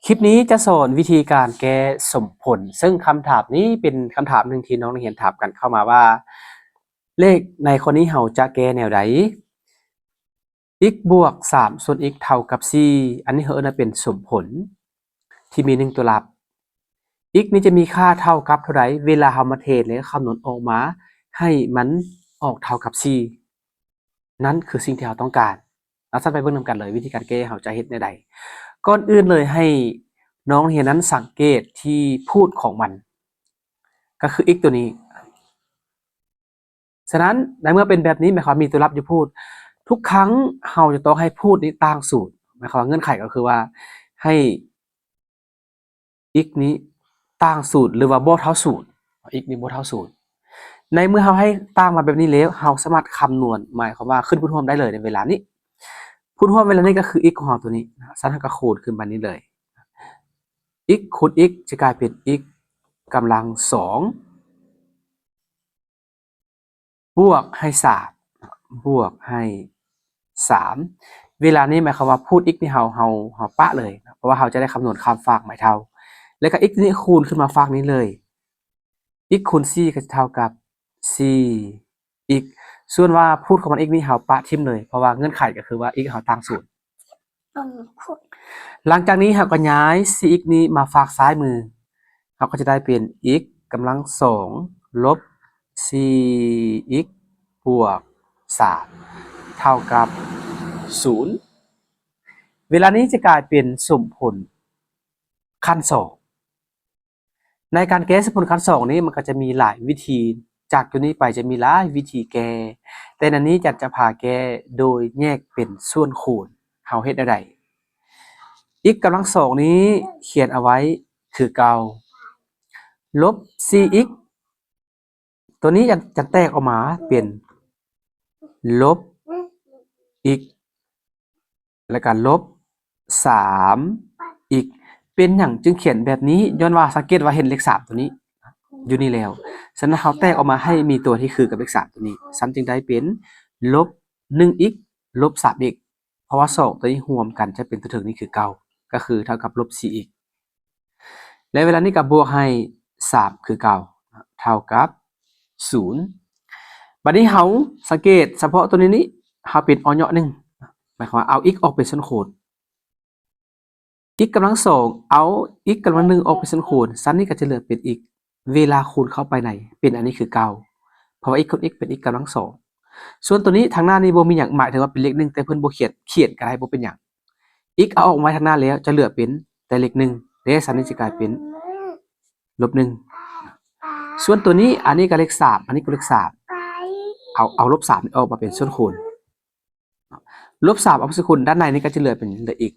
ຄລິບນີ້ຈະສອນວິທີການແກ້ສົມຜົນ, ເຊິ່ງຄຳຖາມນີ້ເປັນຄຳຖາມໜຶ່ງທີ່ນ້ອງນັກຮຽນຖາມກັນເຂົ້າມາວ່າ ເລກໃນຂໍ້ນີ້ເຮົາຈະແກ້ແນວໃດ? ອິກບວກສາມສ່ວນອິກເທົ່າກັບສີ່, ອັນນີ້ເຮົາເອີ້ນວ່າເປັນສົມຜົນທີ່ມີໜຶ່ງຕົວລັບ. ອິກນີ້ຈະມີຄ່າເທົ່າກັບເທົ່າໃດ? ເວລາເຮົາມາເທແລ້ວຄຳນວນອອກມາໃຫ້ມັນອອກເທົ່າກັບສີ່. ນັ້ນຄືສິ່ງທີ່ເຮົາຕ້ອງການ. ເອົາ ຊັ້ນໄປເບິ່ງນຳກັນເລີຍ ວິທີການແກ້ເຮົາຈະເຮັດແນວໃດ. ກ່ອນອື່ນເລີຍໃຫ້ນ້ອງນັກຮຽນນັ້ນສັງເກດທີ່ພູດຂອງມັນ ກໍຄືອິກຕົວນີ້. ສະນັ້ນໃນເມື່ອເປັນແບບນີ້ ໝາຍຄວາມມີຕົວລັບຢູ່ພູດ, ທຸກຄັ້ງເຮົາຈະຕ້ອງໃຫ້ພູດນີ້ຕ່າງສູດ. ໝາຍຄວາມວ່າເງື່ອນໄຂກໍຄືວ່າໃຫ້ ອິກນີ້ຕ່າງສູດ ຫຼືວ່າບໍ່ເທົ່າສູດ, ອິກນີ້ບໍ່ເທົ່າສູດ. ໃນເມື່ອເຮົາໃຫ້ຕ່າງມາແບບນີ້ແລ້ວ ເຮົາສາມາດຄຳນວນ ໝາຍຄວາມວ່າຂຶ້ນພູດຮ່ວມໄດ້ເລີຍໃນເວລານີ້. ພູດຮ່ວມເວລານີ້ກໍຄືອິກຂອງເຮົາຕົວນີ້, ສະນັ້ນເຮົາກໍຄູນຂຶ້ນມານີ້ເລີຍ. ອິກຄູນອິກຈະກາຍເປັນອິກກຳລັງສອງ ບວກໃຫ້ສາມ ບວກໃຫ້ສາມ. ເວລານີ້ໝາຍຄວາມວ່າພູດອິກນີ້ເຮົາ ເຮົາ ເຮົາປະເລີຍ ເພາະວ່າເຮົາຈະໄດ້ຄຳນວນຂ້າມຟາກໝາຍເທົ່າ. ແລ້ວກໍອິກນີ້ຄູນຂຶ້ນມາຟາກນີ້ເລີຍ, ອິກຄູນສີ່ກໍຈະເທົ່າກັບສີ່ອິກ. ສ່ວນວ່າພູດຂອງມັນອິກນີ້ເຮົາປະຖິ້ມເລີຍ ເພາະວ່າເງື່ອນໄຂກໍຄືວ່າອິກເຮົາຕ່າງສູດ. ຫຼັງຈາກນີ້ເຮົາກໍຍ້າຍສີ່ອິກນີ້ມາຟາກຊ້າຍມື, ເຮົາກໍຈະໄດ້ເປັນອິກກຳລັງສອງລົບສີ່ອິກບວກສາມເທົ່າກັບສູນ. ເວລານີ້ຈະກາຍເປັນສົມຜົນຂັ້ນສອງ. ໃນການແກ້ສົມຜົນຂັ້ນສອງນີ້ ມັນກໍຈະມີຫຼາຍວິທີ, ຈາກຈຸດນີ້ໄປຈະມີຫຼາຍວິທີແກ້, ແຕ່ໃນນີ້ຈັນຈະພາແກ້ໂດຍແຍກເປັນສ່ວນຄູນ. ເຮົາເຮັດແນວໃດ? ອິກກຳລັງສອງນີ້ຂຽນເອົາໄວ້ຄືເກົ່າ, ລົບສີ່ອິກ ຕົວນີ້ຈະ ຈະແຕກອອກມາເປັນລົບອິກ ແລ້ວກໍລົບສາມອິກ. ເປັນຫຍັງຈຶ່ງຂຽນແບບນີ້? ຍ້ອນວ່າສັງເກດວ່າເຫັນເລກສາມຕົວນີ້ຢູ່ນີ້ແລ້ວ, ສະນັ້ນເຮົາແຕກອອກມາໃຫ້ມີຕົວທີ່ຄືກັບເລກສາມຕົວນີ້, ຊັ້ນຈຶ່ງໄດ້ເປັນລົບໜຶ່ງອິກ ລົບສາມອິກ. ເພາະວ່າສອງຕົວນີ້ຮວມກັນຈະເປັນຕົວເທິງນີ້ຄືເກົ່າ, ກໍຄືເທົ່າກັບລົບສີ່ອິກ. ແລະ ເວລານີ້ກໍບວກໃຫ້ສາມຄືເກົ່າ ເທົ່າກັບສູນ. ບັດນີ້ເຮົາສັງເກດສະເພາະຕົວນີ້ນີ້ ເຮົາເປັນ ອ ຍອດໜຶ່ງ ໝາຍຄວາມວ່າເອົາອິກອອກເປັນສ່ວນຄູນ, ອິກກຳລັງສອງ ເອົາອິກກຳລັງໜຶ່ງອອກເປັນສ່ວນຄູນ, ຊັ້ນນີ້ກໍຈະເຫຼືອເປັນອິກ. ເວລາຄູນເຂົ້າໄປໃນ ເປັນອັນນີ້ຄືເກົ່າ, ເພາະວ່າອິກຄູນອິກເປັນອິກກຳລັງສອງ. ສ່ວນຕົວນີ້ທາງໜ້ານີ້ບໍ່ມີຫຍັງ, ໝາຍເຖິງວ່າເປັນເລກໜຶ່ງ, ແຕ່ເພິ່ນບໍ່ຂຽນ, ຂຽນກໍໄດ້ ບໍ່ເປັນຫຍັງ. ອິກເອົາອອກມາທາງໜ້າແລ້ວ ຈະເຫຼືອເປັນແຕ່ເລກໜຶ່ງເດ້, ຊັ້ນນີ້ຈະກາຍເປັນລົບໜຶ່ງ. ສ່ວນຕົວນີ້ ອັນນີ້ກໍເລກສາມ, ອັນນີ້ກໍເລກສາມ, ເອົາ ເອົາລົບສາມນີ້ອອກມາເປັນສ່ວນຄູນ, ລົບສາມອອກເປັນສ່ວນຄູນ, ດ້ານໃນນີ້ກໍຈະເຫຼືອເປັນ ເຫຼືອອິກ.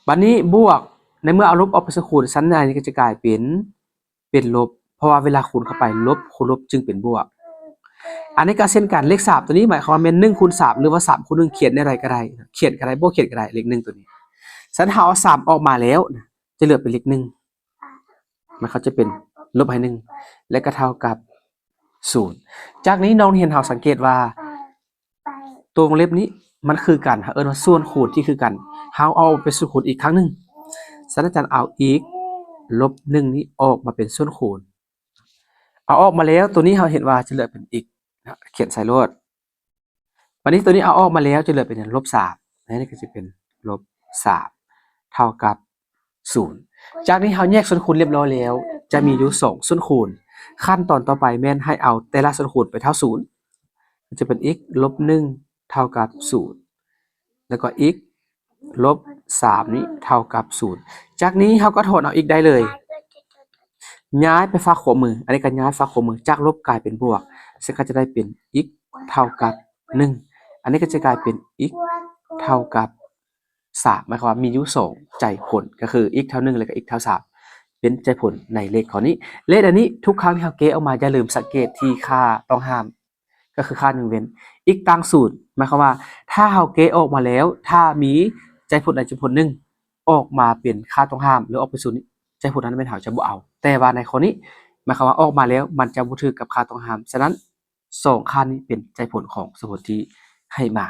ບັດນີ້ບວກ, ໃນເມື່ອເອົາລົບອອກເປັນສ່ວນຄູນ, ຊັ້ນໃນນີ້ກໍຈະກາຍເປັນ ເປັນລົບ, ເພາະວ່າເວລາຄູນເຂົ້າໄປ ລົບຄູນລົບຈຶ່ງເປັນບວກ. ອັນນີ້ກໍເຊັ່ນກັນ, ເລກສາມຕົວນີ້ໝາຍຄວາມວ່າແມ່ນໜຶ່ງຄູນສາມ ຫຼືວ່າສາມຄູນໜຶ່ງ, ຂຽນແນວໃດກໍໄດ້, ຂຽນກໍໄດ້ ບໍ່ຂຽນກໍໄດ້ ເລກໜຶ່ງຕົວນີ້. ຊັ້ນເຮົາເອົາສາມອອກມາແລ້ວ ຈະເຫຼືອເປັນເລກໜຶ່ງ, ມັນກໍຈະເປັນລົບໃຫ້ໜຶ່ງ ແລະກໍເທົ່າກັບສູນ. ຈາກນີ້ນ້ອງຮຽນເຮົາສັງເກດວ່າ ຕົວວົງເລັບນີ້ມັນຄືກັນ, ເຮົາເອີ້ນວ່າສ່ວນຄູນທີ່ຄືກັນ, ເຮົາເອົາໄປສ່ວນຄູນອີກຄັ້ງໜຶ່ງ. ສະນັ້ນອາຈານເອົາອິກລົບໜຶ່ງນີ້ອອກມາເປັນສ່ວນຄູນ, ເອົາອອກມາແລ້ວ ຕົວນີ້ເຮົາເຫັນວ່າຈະເຫຼືອເປັນອິກ, ຂຽນໃສ່ໂລດ. ບັດນີ້ຕົວນີ້ເອົາອອກມາແລ້ວຈະເຫຼືອເປັນລົບສາມ, ອັນນີ້ກໍຈະເປັນລົບສາມເທົ່າກັບສູນ. ຈາກນີ້ເຮົາແຍກສ່ວນຄູນລຽບຮ້ອຍແລ້ວ, ຈະມີຢູ່ສອງສ່ວນຄູນ. ຂັ້ນຕອນຕໍ່ໄປແມ່ນໃຫ້ເອົາແຕ່ລະສ່ວນຄູນໄປເທົ່າສູນ, ຈະເປັນອິກລົບໜຶ່ງເທົ່າກັບສູນ ແລ້ວກໍອິກລົບສາມນີ້ເທົ່າກັບສູນ. ຈາກນີ້ເຮົາກໍຖອນເອົາອິກໄດ້ເລີຍ, ຍ້າຍໄປຟາກຂວາມື, ອັນນີ້ກໍຍ້າຍຟາກຂວາມື, ຈາກລົບກາຍເປັນບວກ, ເຊິ່ງກໍຈະໄດ້ເປັນອິກເທົ່າກັບໜຶ່ງ, ອັນນີ້ກໍຈະກາຍເປັນອິກເທົ່າກັບ ສາມ ໝາຍຄວາມວ່າມີຢູ່ສອງໃຈຜົນ ກໍຄືອິກເທົ່າໜຶ່ງ ແລະ ກໍອິກເທົ່າສາມ ເປັນໃຈຜົນໃນເລກຂໍ້ນີ້. ແລະ ອັນນີ້ທຸກຄັ້ງທີ່ເຮົາແກ້ອອກມາ ຢ່າລືມສັງເກດທີ່ຄ່າຕ້ອງຫ້າມ ກໍຄືຄ່າໜຶ່ງເວັ້ນ ອິກຕ່າງສູນ. ໝາຍຄວາມວ່າຖ້າເຮົາແກ້ອອກມາແລ້ວ ຖ້າມີໃຈຜົນໃດໃຈຜົນໜຶ່ງອອກມາເປັນຄ່າຕ້ອງຫ້າມ ຫຼື ອອກເປັນສູນນີ້ ໃຈຜົນນັ້ນແມ່ນເຮົາຈະບໍ່ເອົາ. ແຕ່ວ່າໃນຂໍ້ນີ້ ໝາຍຄວາມວ່າອອກມາແລ້ວມັນຈະບໍ່ຖືກກັບຄ່າຕ້ອງຫ້າມ. ສະນັ້ນ ສອງຄ່ານີ້ເປັນໃຈຜົນຂອງສົມຜົນທີ່ໃຫ້ມາ.